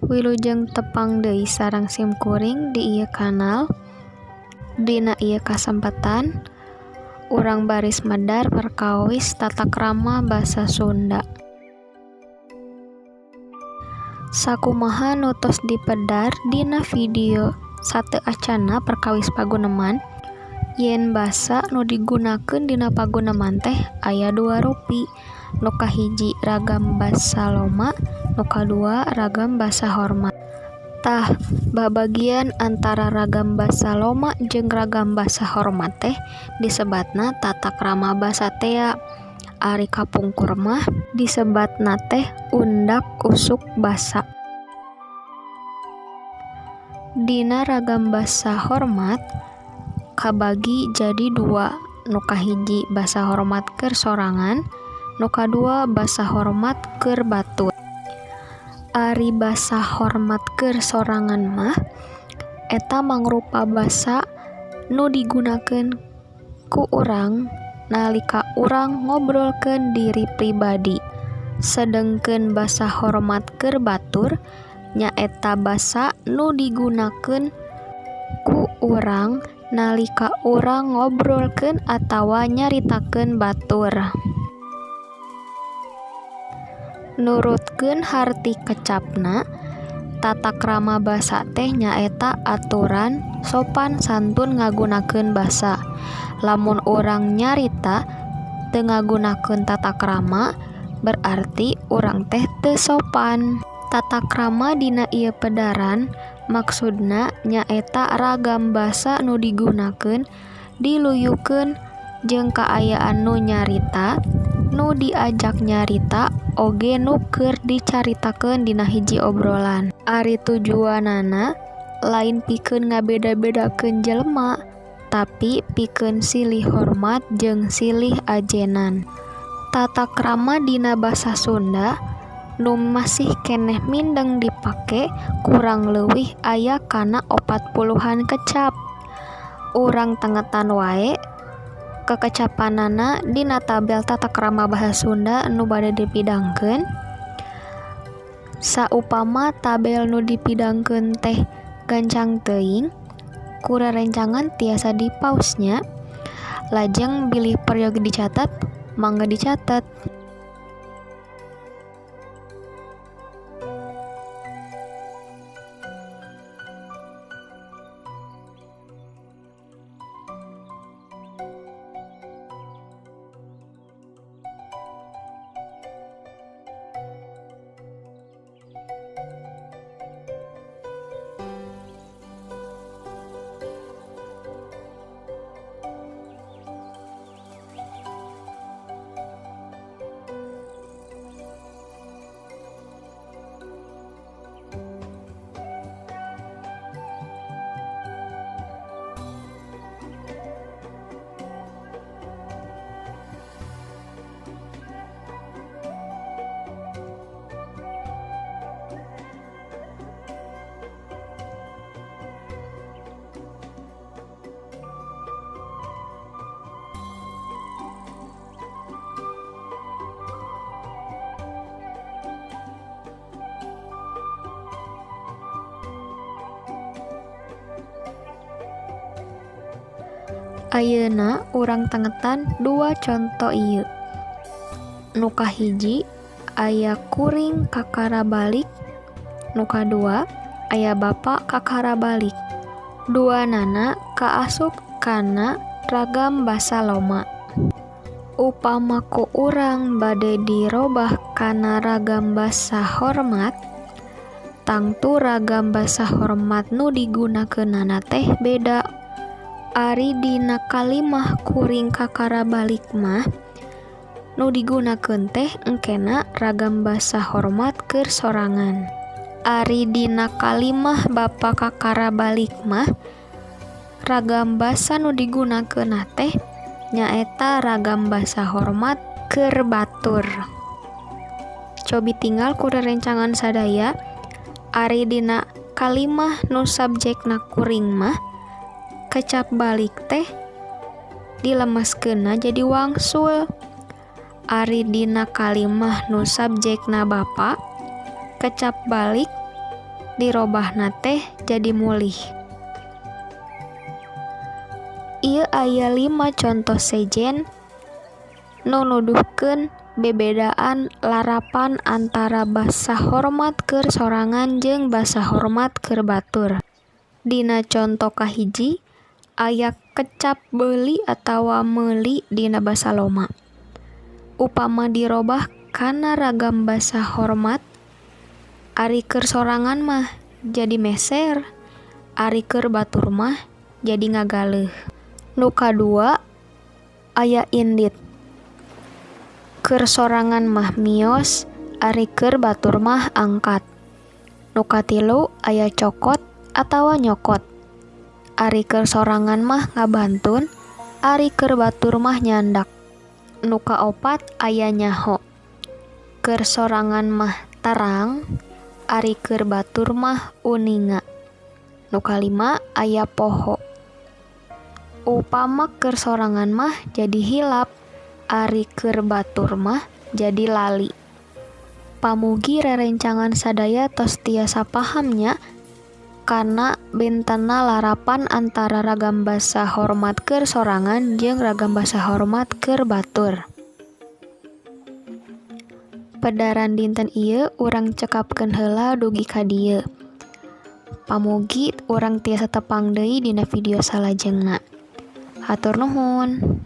Wilujeng tepang deui sareng simkuring di ieu kanal. Dina ieu kasempatan urang baris medar perkawis tata krama basa Sunda. Sakumaha nu tos dipedar dina video sateuacanna perkawis paguneman, yen basa nu digunakeun dina paguneman teh aya dua rupi. Nu kahiji ragam basa loma, nu kadua ragam basa hormat. Tah, babagian antara ragam basa loma jeung ragam basa hormat teh disebatna tata krama basa tea. Ari kapungkur mah disebatna teh undak-usuk basa. Dina ragam basa hormat kabagi jadi dua, nu kahiji basa hormat keur sorangan, nu kadua basa hormat keur batur. Ari basa hormat keur sorangan mah eta mangrupa basa nu digunakeun ku urang nalika urang ngobrolkeun diri pribadi. Sedengkeun basa hormat keur batur nyaeta basa nu digunakeun ku urang nalika urang ngobrolkeun atawa nyaritakeun batur. Nurutkeun harti kecapna, tata krama basa teh nyaeta aturan sopan santun ngagunakeun basa. Lamun urang nyarita teu ngagunakeun tata krama, berarti urang teh teu sopan. Tata krama dina ieu pedaran maksudna nyaeta ragam basa nu digunakeun diluyukeun jeung kaayaan nu nyarita, nu diajak nyarita oge nu keur dicaritakeun dina hiji obrolan. Ari tujuanana lain pikeun ngabeda-bedakeun jelema, tapi pikeun silih hormat jeung silih ajenan. Tata krama dina basa Sunda nu masih keneh mindeng dipake kurang leuwih aya kana 40-an kecap. Urang tengetan wae kekecapanana dina tabel tata krama basa Sunda nu bade dipidangkeun. Saupama tabel nu dipidangkeun teh gancang teuing, ku rerencangan tiasa di-pause nya. Lajeng bilih peryogi dicatet, mangga dicatet. Ayeuna urang tengetan dua conto ieu. Nu kahiji aya kuring kakara balik, nu kadua aya bapa kakara balik. Duanana kaasup kana ragam basa loma. Upama ku urang bade dirobah kana ragam basa hormat, tangtu ragam basa hormat nu digunakeunana teh beda. Ari dina kalimah kuring kakara balik mah nu digunakeun teh engkena ragam basa hormat keur sorangan. Ari dina kalimah bapa kakara balik mah ragam basa nu digunakeunna teh nyaeta ragam basa hormat keur batur. Cobi tinggal ku rerencangan sadaya. Ari dina kalimah nu subjekna kuring mah kecap balik teh dilemeskeunna jadi wangsul. Ari dina kalimah nu subjekna bapa, kecap balik Dirobahna teh jadi mulih. Ieu aya 5 conto sejen nu nuduhkeun bebedaan larapan antara basa hormat keur sorangan jeung basa hormat keur batur. Dina conto kahiji aya kecap beuli atawa meuli dina basa Loma. Upama dirobah kana ragam basa hormat, ari keur sorangan mah jadi meser, ari keur batur mah jadi ngagaleuh. Nu kadua aya indit. Keur sorangan mah mios, ari keur batur mah angkat. Nu katilu aya cokot atawa nyokot. Ari keur sorangan mah ngabantun, ari keur batur mah nyandak. Nu kaopat aya nyaho. Keur sorangan mah terang, ari keur batur mah uninga. Nu kalima aya poho. Upama keur sorangan mah jadi hilap, ari keur batur mah jadi lali. Pamugi rerencangan sadaya tos tiasa paham nya kana bentenna larapan antara ragam basa hormat keur sorangan jeung ragam basa hormat keur batur. Pedaran dinten ieu urang cekapkeun heula dugi ka dieu. Pamugi urang tiasa tepang deui dina video salajengna. Hatur nuhun.